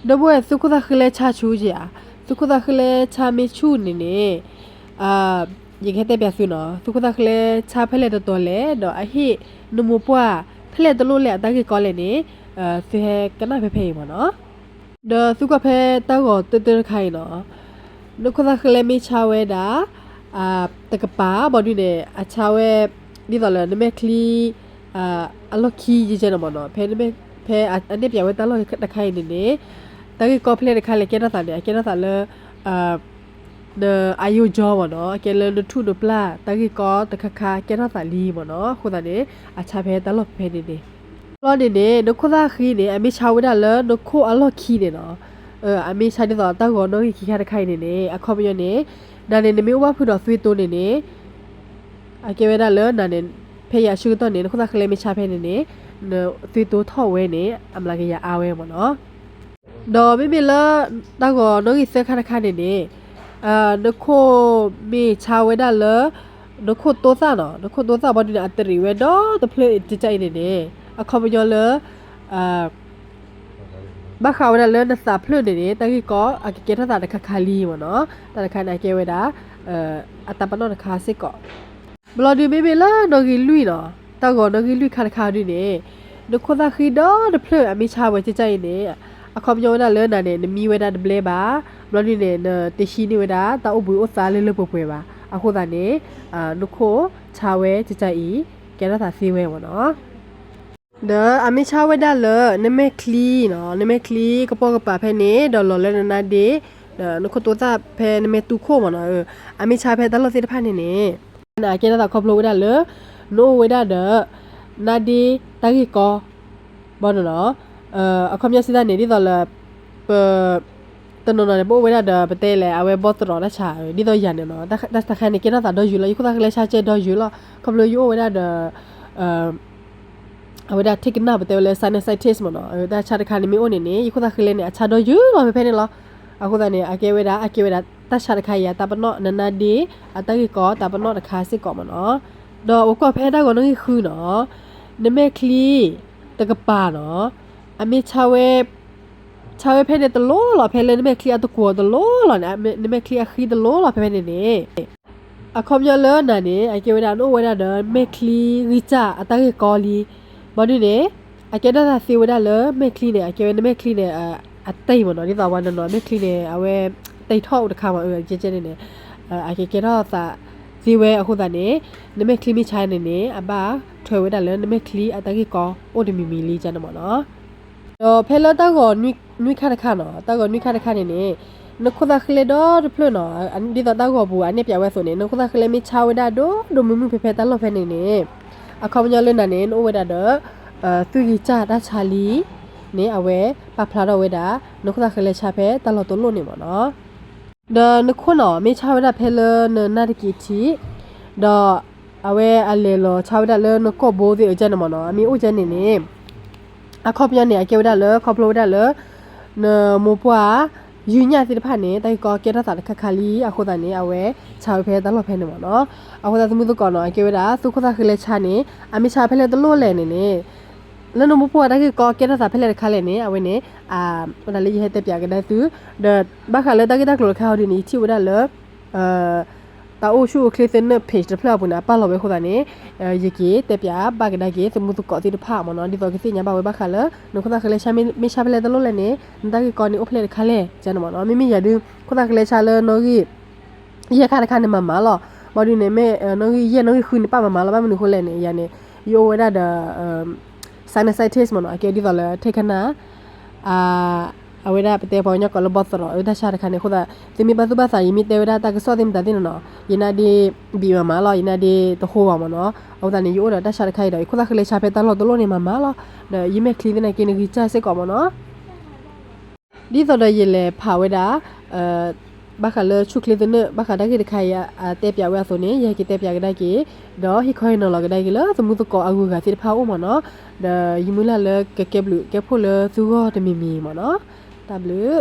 ဒီပုၢ်ဝဲၢ် သုးခိၣ်သၣ်ဃံလဲဆါဆူၣ်ဧါ, သုးခိၣ်သၣ်ဃံလဲဆါမ့ၢ်ဆူၣ်န့ၣ်န့ၣ်, ယကဟဲတဲပၠးသုနီၤ, သုးခိၣ်သၣ်ဃံလဲဆါဖဲလဲၣ်တတီၤလဲၣ် ဒီးအဟ့ၣ်နမိၢ်ပှၢ် ဖဲလဲၣ်တလိၣ်လဲၣ်အတၢ်ဂ့ၢ်ကီလဲၣ်န့ၣ်, သုဟဲကနၣ်ဖဲဖဲအံၤမ့ၢ်နီၤ. ဒီးသုကွၢ်ဖဲတၢ်ဂီၤတၢတၢတခါအံၤနီၤ, နခိၣ်သၣ်ဃံလဲမ့ၢ်ဆါဝဲဒၣ် တကပၤ ဘၣ်ဒုးန့ၣ် အဆါဝဲ ဒ်သိးလၢနမဲာ်ချံ အလီၢ်ခံယဲၢ်ကဲန့ၣ်မ့ၢ်နီၤ, ဖဲ ဖဲအန့ၣ်ပၠးဝဲတၢ်လီၢ်တခါအံၤန့ၣ်န့ၣ်, တၢ်ဂ့ၢ်ကီဖဲလဲၣ်တခါလဲၣ်ကဲထီၣ်သးန့ၣ် အကဲထီၣ်သးလၢ နအယိၣ်ကၠီမ့ၢ်နီၤ, အကဲလၢနထူၣ်နပျၢ် တၢ်ဂ့ၢ်ကီတခါခါကဲထီၣ်သးလံမ့ၢ်နီၤ, အဃိသတးန့ၣ် အဆါဖဲတၢ်လီၢ်ဖဲန့ၣ်န့ၣ်, ဘျီန့ၣ်န့ၣ် နခိၣ်သၣ်ဃံန့ၣ် အမ့ၢ်ဆါဝဲဒၣ်လၢနခိၣ်အလီၢ်ခံန့ၣ်နီၤ, အမ့ၢ်ဆါဒ်သိးတၢ်ဂီၤနီၣ်ဂံၢ်ခံခါတခါအံၤန့ၣ်န့ၣ် အခီပညီန့ၣ်, နၤန့ၣ် နမ့ၢ်အိၣ်ဘၣ်ဖုးဒီးသွ့တိန့ၣ်န့ၣ် အကဲဝဲဒၣ်လၢနၤန့ၣ်, ဖဲယၤဆၢကတီၢ်န့ၣ် နခိၣ်သၣ်ဃံလဲမ့ၢ်ဆါဖဲန့ၣ်န့ၣ်, နသွ့တိထီၣ်ဝဲန့ၣ် အမျးကယၤအါဝဲမ့ၢ်နီၤ. ဒီးမ့မ့ၢ်လၢ တၢ်ဂီၤနီၣ်ဂံၢ်သၢခါတခါန့ၣ်န့ၣ်, နခိၣ်မ့ၢ်ဆါဝဲဒၣ်လၢ နခိၣ်တိသၣ်နီၤ, နခိၣ်တိသၣ်ဘၣ်ဒုးန့ၣ် အတရံးဝဲဒီတဖျၢၣ်တကဲအံၤန့ၣ်န့ၣ်, အခီပညီလၢ ဘၣ်ဃးဝဲဒၣ်လၢနသးဖျၢၣ်န့ၣ်န့ၣ် တၢ်ဂ့ၢ်ကီအကကဲထီၣ်သးတခါခါလံမ့ၢ်နီၤ, တၢ်တခါန့ၣ် အကဲဝဲဒၣ် အတၢ်ပနီၣ်တခါစ့ၢ်ကီး. ဘျီဒုးမ့မ့ၢ်လၢနီၣ်ဂံၢ်လွံၢ်နီၤ, တၢ်ဂီၤနီၣ်ဂံၢ်လွံၢ်ခါတခါဒုးန့ၣ်, နခိၣ်သၣ်ဃံဒီတဖျၢၣ်အမ့ၢ်ဆါဝဲကဲကဲအံၤန့ၣ်, အခီပညီဝဲဒၣ်လၢနၤန့ၣ် နမံဝဲဒၣ်တဘျဲဘၣ်, ဘျီဒုးန့ၣ် နတဟံးန့ၢ်ဝဲဒၣ် တၢ်အိၣ်ဘှံးအိၣ်သါလၢလၢပှဲၤပှဲၤဘၣ်, အဃိသတးန့ၣ် နခိၣ်ဆါဝဲကဲကဲအံၤ ကဲထီၣ်သးသ့ဝဲမ့ၢ်နီၤ. ဒီးအမ့ၢ်ဆါဝဲဒၣ်လၢ နမဲာ်ချံနီၤ, နမဲာ်ချံကပိာ်ကပၤဖဲန့ၣ် ဒီးလီၤလၢနနါဒ့, ဒီးနခိၣ်တိသၣ်ဖဲနမဲာ်တူၢ်ခိၣ်မ့ၢ်နီၤ, အမ့ၢ်ဆါဖဲတၢ်လီၢ်သ့ၣ်တဖၣ်န့ၣ်န့ၣ်, အကဲထီၣ်သးခီဖျိဝဲဒၣ်လၢ နအိၣ်ဝဲဒၣ်ဒီး နါဒ့တၢ်ဂ့ၢ်ကီ ဘၣ်နီၤနီၤ, အခီပညီစံးတၢ်န့ၣ် ဒ်သိးလၢ ပ တနီၤနီၤန့ၣ် ပအိၣ်ဝဲဒၣ်ဒီး ပတဲလဲၣ် အဝဲဘီသရိာ်တၢ်ဆါ ဒ်သိးယၤန့ၣ်နီၤ, တၢ်တခါန့ၣ် ကဲထီၣ်သးဒီယုာ်လီၤ, ယခိၣ်သၣ်ဃံလဲဆါကဲဒီယုာ်လီၤ, ခီဖျိယအိၣ်ဝဲဒၣ်ဒီး အဝဲဒၣ် ထိကနၣ် ပတဲဝဲလၢ sinusitis မ့ၢ်နီၤ, တၢ်ဆါတခါန့ၣ်မ့ၢ်အိၣ်န့ၣ်န့ၣ် ယခိၣ်သၣ်ဃံလဲန့ၣ် အဆါဒီယုာ်လီၤဖဲဖဲန့ၣ်လီၤ. အဃိသတးန့ၣ် အကဲဝဲဒၣ် အကဲဝဲဒၣ် တၢ်ဆါတခါအံၤ အတၢ်ပနီၣ် နနါဒ့ အတၢ်ဂ့ၢ်ကီ တၢ်ပနီၣ်တခါစ့ၢ်ကီးမ့ၢ်နီၤ. ဒီးပကွၢ်ဖဲတၢ်ဂီၤနီၣ်ဂံၢ်ဃုနီၤ, နမဲာ်ချံ တကပၤနီၤ, အမ့ၢ်ဆါဝဲ ဆါဝဲဖဲန့ၣ်တလိၣ်လီၤ, ဖဲလၢနမဲာ်ချံအတကွီၤတလိၣ်လီၤန့ၣ်, နမဲာ်ချံအဃံတလိၣ်လီၤဖဲဖဲန့ၣ်န့ၣ် အခီပညီလၢနၤန့ၣ် အကဲဝဲဒၣ် နအိၣ်ဝဲဒၣ်ဒီး မဲာ်ချံဂံၢ်စၢ်အတၢ်ဂ့ၢ်ကီလံ. ဘၣ်ဒုးန့ၣ် အကဲထီၣ်သးသ့ဝဲဒၣ်လၢမဲာ်ချံန့ၣ် အကဲဝဲနမဲာ်ချံန့ၣ် အတ့ၢ်မ့ၢ်နီၤ, ဒ်သိးပှၤနီၤနီၤ မဲာ်ချံန့ၣ် အဝဲတ့ၢ်ထီၣ်အိၣ်တခါမ့ၢ် ကဲကဲန့ၣ်န့ၣ် အကဲကဲထီၣ်သးသ့ဝဲအဃိသတးန့ၣ် နမဲာ်ချံမ့ၢ်ဆါန့ၣ်န့ၣ် အဘၣ်ထွဲဝဲဒၣ်လၢနမဲာ်ချံအတၢ်ဂ့ၢ်ကီအိၣ်တမံၤမံၤလံကန့ၣ်မ့ၢ်နီၤ. ဒီးဖဲလၢတၢ်ဂီၤနွံခါတခါနီၤ, တၢ်ဂီၤနွံခါတခါန့ၣ်န့ၣ် နခိၣ်သၣ်ဃံလဲဒီတဖျၢၣ်နီၤ, ဒ်သိးတၢ်ဂီၤပူၤအနဲၣ်ပၠးဝဲအသိးန့ၣ် နခိၣ်သၣ်ဃံလဲမ့ၢ်ဆါဝဲဒၣ်ဒိၣ်ဒိၣ်မုၢ်မုၢ်ဖဲဖဲတၢ်လီၢ်ဖဲန့ၣ်န့ၣ် အခီပညီလၢနၤန့ၣ် နအိၣ်ဝဲဒၣ်ဒီး သူၣ်ဂံၢ်စၢ်တၢ်ဆါလံန့ၣ် အဝဲပာ်ဖျါထီၣ်ဝဲဒၣ် နခိၣ်သၣ်ဃံလဲဆါဖဲတၢ်လီၢ်တလိၣ်န့ၣ်မ့ၢ်နီၤ. ဒီးနခိၣ်နီၤ မ့ၢ်ဆါဝဲဒၣ်ဖဲလၢနနါတက့ၤထံး ဒီးအဝဲအလဲၤလီၤဆါဝဲဒၣ်လၢနကိာ်ဘိသ့ၣ်အကန့ၣ်မ့ၢ်နီၤ, အမ့ၢ်အိၣ်ကန့ၣ်န့ၣ် အခီပညီန့ၣ် အကဲဝဲဒၣ်လၢ ခီဖျိဝဲဒၣ်လၢ နမိၢ်ပှၢ် ယုၢ်ညၣ်သ့ၣ်တဖၣ်န့ၣ် တၢ်ဂ့ၢ်ကီကဲထီၣ်သးတခါခါလံ အဃိသတးန့ၣ် အဝဲဆါဝဲဖဲတၢ်လီၢ်ဖဲန့ၣ်မ့ၢ်နီၤ. အဃိသတးသမုသကိးနီၤ အကဲဝဲဒၣ် သူၣ်ခိၣ်သၣ်ဃံလဲဆါန့ၣ် အမ့ၢ်ဆါဖဲလဲၣ်တလိၣ်လဲၣ်န့ၣ်န့ၣ် လၢနမိၢ်ပှၢ်တၢ်ဂ့ၢ်ကီကဲထီၣ်သးဖဲလဲၣ်တခါလဲၣ်န့ၣ် အဝဲန့ၣ် အဝဲဒၣ်လၢယဟဲတဲပၠးကဒါသု ဒီးဘၣ်ဃးလၢတၢ်ဂ့ၢ်တၢ်ကျိၤတခါအံၤဒ်န့ၣ် ယထံၣ်ဝဲဒၣ်လၢ တၢ်အိၣ်ဆူၣ်အိၣ်ချ့သနၢၣ် page တဖျၢၣ်အပူၤန့ၣ် အပာ်လီၤဝဲအဃိသတးန့ၣ် ယက့ၤတဲပၠးဘၣ်ကဒါက့ၤ သမုသကိးသ့ၣ်တဖၣ်မ့ၢ်နီၤ, ဒ်သိးကသ့ၣ်ညါဘၣ်ဝဲဘၣ်ဃးလၢ နခိၣ်သၣ်ဃံလဲဆါမ့ၢ်ဆါဖဲလဲၣ်တလိၣ်လဲၣ်န့ၣ် နတၢ်ဂ့ၢ်ကီန့ၣ်အိၣ်ဖဲလဲၣ်တခါလဲၣ် ကန့ၣ်မ့ၢ်နီၤ. မ့မ့ၢ်ယၤဒုး ခိၣ်သၣ်ဃံလဲဆါလၢနီၣ်ဂံၢ် ယဲၢ်ခါတခါန့ၣ်မၤမၤလီၤ. ဘၣ်ဒုးန့ၣ် မ့ၢ်နီၣ်ဂံၢ်ယဲၢ်နီၣ်ဂံၢ်ဃုန့ၣ် ပာ်မၤမၤလီၤ. ဘၣ်မနုၤအဃိလဲၣ်န့ၣ် ယၤန့ၣ် ယအိၣ်ဝဲဒၣ်ဒီး sinusitis မ့ၢ်နီၤ, အကဲဒ်သိးလၢ ထိကနၣ် အဝဲဒၣ်ပတဲပှၤကညီကိးလၢဘီသရိာ် အတၢ်ဆါတခါန့ၣ်အဃိသတး သုမ့ၢ်ဘၣ်သူၣ်ဘၣ်သး ယမ့ၢ်တဲဝဲဒၣ်တၢ်ကစီၣ်သ့ၣ်မတၤသ့ၣ်နီၤနီၤ, ယနါဒ့ဘံးမၤမၤလီၤ, ယနါဒ့တဟိဘၣ်မ့ၢ်နီၤ. အဃိသတးန့ၣ် ယအိၣ်ဒီးတၢ်ဆါတခါအံၤဒီး ယခိၣ်သၣ်ဃံလဲဆါဖဲတၢ်လီၢ်တလိၣ်န့ၣ်မၤမၤလီၤ. ဒီးယမဲာ်ချံသ့ၣ်န့ၣ်က့န့ၣ်ဂံၢ်စၢ်စ့ၢ်ကီးမ့ၢ်နီၤ. ဒ်သိးဒီးယလဲၤဖးဝဲဒၣ် ဘၣ်ဃးလၢဆူၣ်ချ့သနၢၣ် ဘၣ်ဃးတၢ်ဂ့ၢ်တခါအံၤ အတဲပၠးဝဲအသိးန့ၣ် ယဟဲက့ၤတဲပၠးကဒါက့ၤ ဒီးဟ့ၣ်ခီဟ့ၣ်နီၤလီၤကဒါက့ၤလၢ သမုသကိးအဂုၤအဂၤသ့ၣ်တဖၣ်အအိၣ်မ့ၢ်နီၤ. ဒီးယမုၢ်လၢ်လၢကကဲဘျုးကဲဖှိၣ်လၢသုဂီၢ်တမံၤမံၤမ့ၢ်နီၤ. တၢ်ဘျုး